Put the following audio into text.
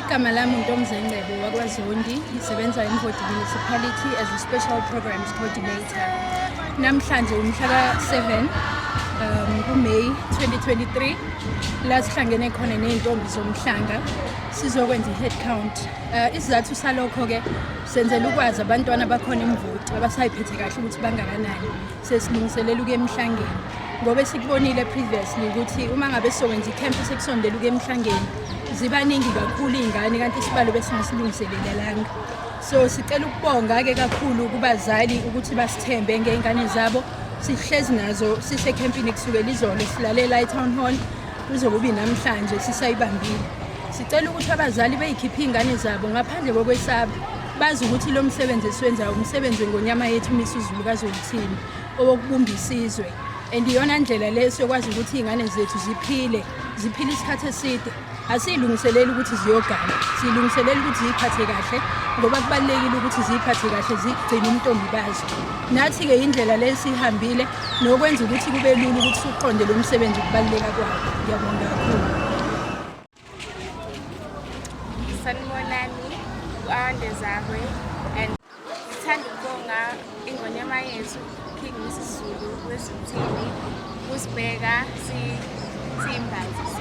Igama lami uNtomzengcebo wakwaZondi, ngisebenza eMvoti Municipality as a Special Programs Coordinator. Namhlanje umhla ka-7 kuMay 2023 la sihlangene khona ney'ntombi zomhlanga sizokwenza i-head count. Isizathu salokho-ke senzela ukwazi abantwana bakhona eMvoti abasayiphethe kahle ukuthi bangakanani. Sesilungiselela ukuya emhlangeni ngoba esikubonile previously ukuthi uma ngabe sizokwenza ikhempu sekusondela ukuya emhlangeni zibaningi kakhulu iy'ngane kanti isibalo besingasilungiselelelanga. So sicela ukubonga-ke kakhulu kubazali ukuthi basithembe ngey'ngane zabo. Sihlezi nazo sisekhempini kusukela izolo silalela e-town hall kuze kube namhlanje sisayibambile. Sicela ukuthi abazali beyikhiphe iy'ngane zabo ngaphandle kokwesaba, bazi ukuthi lo msebenzi esiwenzayo umsebenzi wengonyama yethu uMisuzulu kaZwelithini owokubumba isizwe, and iyona ndlela le siyokwazi ukuthi iy'ngane zethu ziphile ziphile isikhathi eside. Asiyilungiseleli ukuthi ziyogana, siyilungiselela ukuthi ziyiphathe kahle ngoba kubalulekile ukuthi ziyiphathe kahle zigcine ubuntombi bazo. Nathi-ke indlela le sihambile nokwenza ukuthi kube lula ukuthi siwuqonde lo msebenzi ukubaluleka kwawo. Ngiyabonga kakhulu. Sanibonani, u-Awande Zakwe and ngithanda ukubonga ingonyama yethu King Misuzulu weZwelithini kusibheka siyimbanzi.